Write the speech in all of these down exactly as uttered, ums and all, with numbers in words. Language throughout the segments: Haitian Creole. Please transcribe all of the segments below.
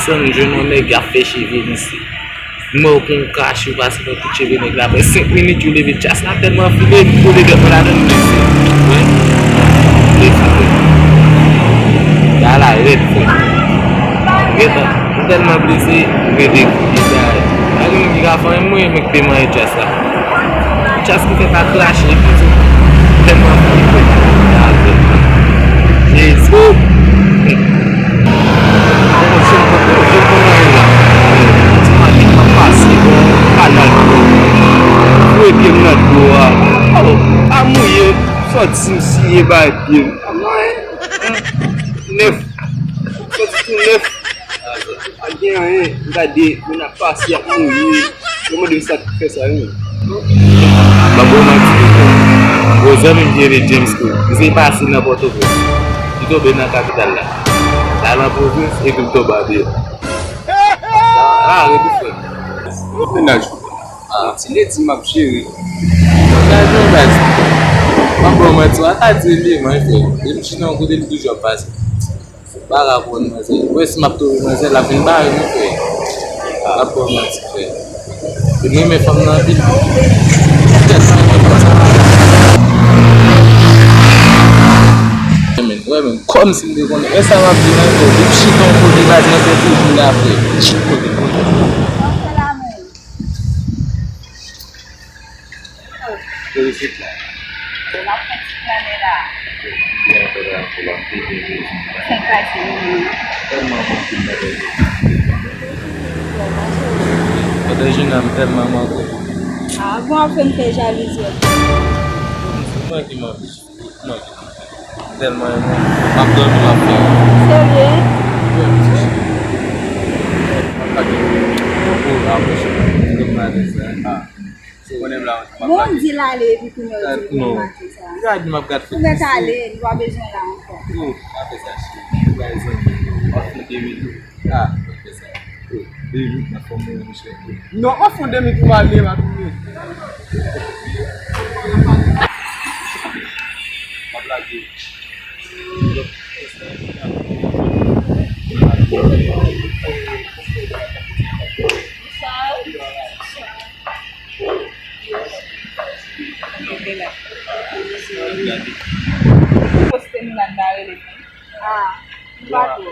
Sonn jwenn yon nèg k ap fè cheve misye. M wè w pran yon kache, w pase nan kout cheve nèg la. Apre senk minit, yo leve. Djaz la tèlman file, m kole dèyè mwen ladan, m leve. Wi. Leve, frè. Bagay la rèd, frè. Gentan, m tèlman blese, m rete. Pa gen moun ki ka fè anyen, mwen, mwen ki te manyen djaz la. Chas ki fè pa krache, epi tou, tèlman fè. Jezi! Bon, se m konn, se m konn anyen la. Ti maten m ap pase, bon, pa nan dlo. Foure pye m nan dlo a. Oh, a mouye, sòti m siye bay pye m. Nèf. Sòti tou nèf. Pa gen anyen. M gade moun ap pase, ap mouri. Yo mande m sa k fè sa, wi. M ap ba w manti. Yon zanmi m ki rele James Cook, li se pase nan Pòtoprens. Li tonbe nan kapital la. L al nan pwovens, epi l tonbe deyò. Sa, sa rete frè. Mennaj. Ah, ti ledi m ap jere. Sa jwe baz. M ap ba w manti, w a ka di li, mwen, frè. Depi m chita yon kote, li toujou ap pase. Pa rapò manzè. Ou wè si m ap touye manzè, l ap vin bare m, frè. M ap ba w manti, frè. Li renmen fanm nan anpil. Tèt sa renmen fanm sa. Wè men, wè men, kòmsi m te konnen. Wè sa m ap di, manzè. Depi m chita yon kote, baz, manzè toujou la, frè. Chita kote, kote. Yo isit la. Yo, n ap fè ti plannen la. Yo, yo, yo, yo, yo, yo, yo. Sa k pase, nou menm? Tèlman manke m nan tèt. Pandan jounen an, m tèlman manke. Ah, bon, ap fè m fè jalouzi. Ou manke m anpil. M tèlman renmen. M ap dòmi, m ap fè. Serye? Wi, m ti cheri. M ap gade. Oh, oh, apwoche. M ap gade sa. Ah. Se konnen m la, m ap gade. Bon, di l ale, epi kounye a, ou di l pou l mache sa. Gade, m ap gade. Ou mèt ale, li pa bezwen la ankò. Oh, pa fè sa, cheri. Ou bay zanmi. W ap fè de minit. Ah, w ap fè sa. Oh, de minit, m ap fè mwen, monchè. Non, w ap fè de minit, ou ale, m ap tounen. M ap lage. Poste nou la, n ta rele nou. Ah. Nou pa tou.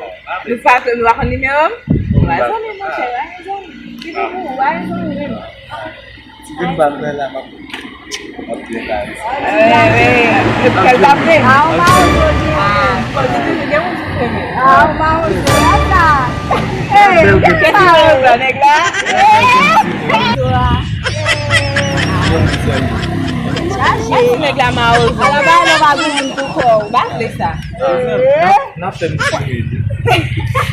Nou pa tou, nou pa konn nimewo m? Ou pa zanmi, monchè, ou pa zanmi. Ki pou ou, ou pa zanmi menm. Ti grenn bab nan la, m ap, m ap byen kare sa. Wi, wi. E pou kèl bab li? Ah, ou pa ou, Jezi. Ah, fò di toujou gen moun sou chemen. Ah, ou pa ou, Jezi. Gad sa. Hey, gad sa. Kèl ti mawozo nèg la? Chaje. Nèg la mawozo. Ala ba, ala ba, gen moun pou kò w. M pa vle sa. Eh. N ap fè m ti ri. N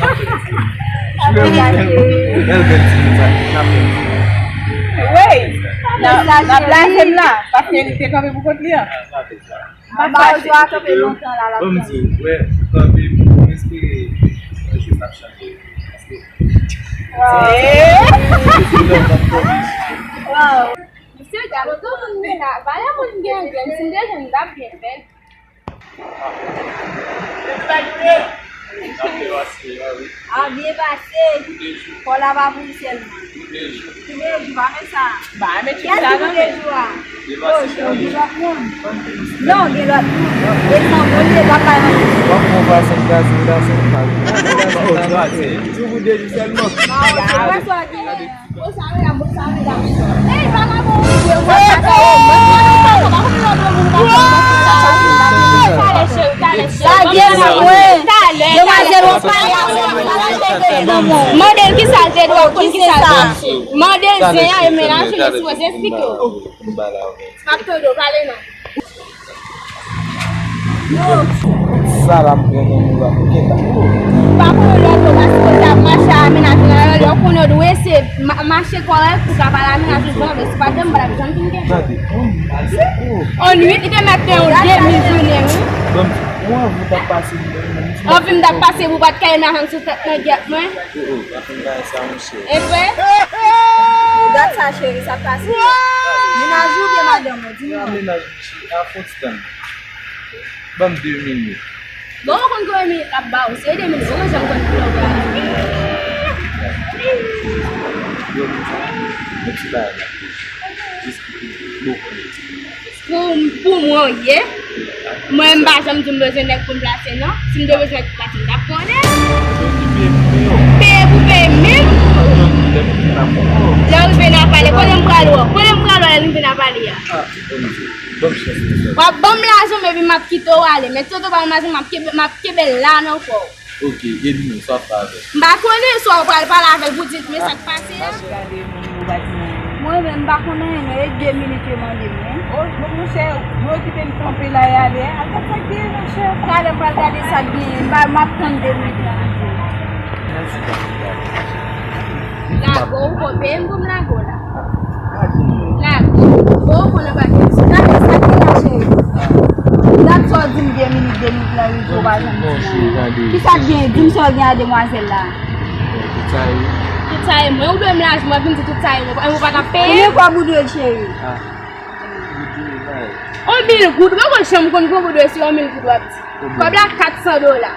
ap fè m ti ri. Bèl, bèl ti ri sa. N ap fè m ti ri. Wey! N ap, n ap lage m la. Paske li te kanpe pou kont li an. N ap fè sa. M pa fache. Ban m di w, wè, kanpe pou m espere yon jou n ap chanje. Paske... Wow. Misye gade, tout moun gen la. Valè moun gen grenn. Si m te jwenn, m t ap byen fè. A byen pase. Kò la pa pou li sèlman. Tou de jou, pa fè sa. Ba, met chou sa nan men. Tou de jou a. Yo, yo, gen lòt moun. Non, gen lòt moun. E san moun, li pa bay anyen. W ap pran vwazen gazo la, se yon bagay. Toujou pou de jou sèlman. Bon, sa medam, bon, sa medam. Ey, vagabon, ou sou e wè sa, sa, e, mwen, mwen, mwen, mwen, mwen, mwen, mwen, mwen, talè, cheri, talè, cheri. Talè, talè. Demwazèl, w ap pale avè l. Mande l kisa l te dwe, konn kisa l dwe. Mande l zen an, e menaje, li sipoze esplike w. M ap tande w, pale non. Sa la m pran nan men w la pou kèk tan. M pa konnen lè w pa sipoze ap mache a mennaj ou nan lè w konnen w dwe se ma-, mache kòrèk pou ka pale a mennaj ou jan w vle. Si pa de m pa t ap janm fin gen. Gade, on nwit li te mèt fè yon demi jounen, wi. Bon, ou anvi w t ap pase pou mwen. Anvi m t ap pase pou w pa t ka mennaj sou tèt nan gyèt mwen. Oh, oh, pa fin bagay sa, monchè. E vre? Dat sa, cheri, sa pase. Mennaj ou oubyen madanm ou, di m non. Mennaj. A fon ti tann. Ban m de minit. Bon, ou konn konbyen minit l ap ba ou? Se de minit, ou pa janm konn kilè w pral. Yon ti bagay m ap di. Jis pou, pou, pou mwen, ou ye. Mwen, m pa janm di m bezwen nèg pou m plase, non. Si m te bezwen nèg pou m plase, m t ap konnen. Peye pou peye menm. Lè w rive nan pale, kote m pral wè w? Kote m pral wè lè n rive nan pale a? W ap ban m lajan m epi m ap kite w ale. Men si w te ban m lajan, m ap kenbe, m ap kenbe l la nan kò w. Ok, e di m, sa w ap fè avè l? M pa konnen, swa w pral pale avè l pou di l men sa k pase a. Gade moun yo pa di m anyen. Mwen menm, m pa konn anyen, non, e de minit yo mande m, wi. O, bon, monchè, yo kite m kanpe la, y ale. Al gad sa k genyen, monchè. Talè m pral gade sa k genyen. M pa, m ap tann de minit la rive. Mèsi, Daniel. Lago, ou konn peye m pou m lago la. Lago. Bon, ou konnen pa gen. Gade sa ki la, cheri. Gad sa w di m de minit, de minit la rive, ou pa janm di m anyen. Kisa k gen? Di m sa w gen a demwazèl la. Tout sa ye. Tout sa ye mwen. Ou dwe m lajan, w ap vin di tout sa ye mwen. Mwen pa t ap peye. Konbyen kòb ou dwe l, cheri? Ah. On mil goud. Ou pa konn janm konn konbyen ou dwe si on mil goud w ap di. Kòb la kat san dola.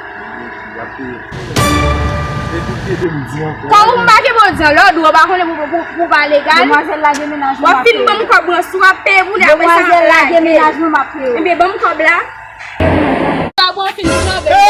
Kòb ou m pa gen pou di an, lè w dwe w pa konnen pou, pou, pou pa legal. Demwazèl la gen mennaj mwen, w ap fin ban m kòb mwen, si w ap peye pou li, apre sa, demwazèl la gen mennaj mwen, m ap peye. Ebyen, ban m kòb la. Sa bon, fin janbe.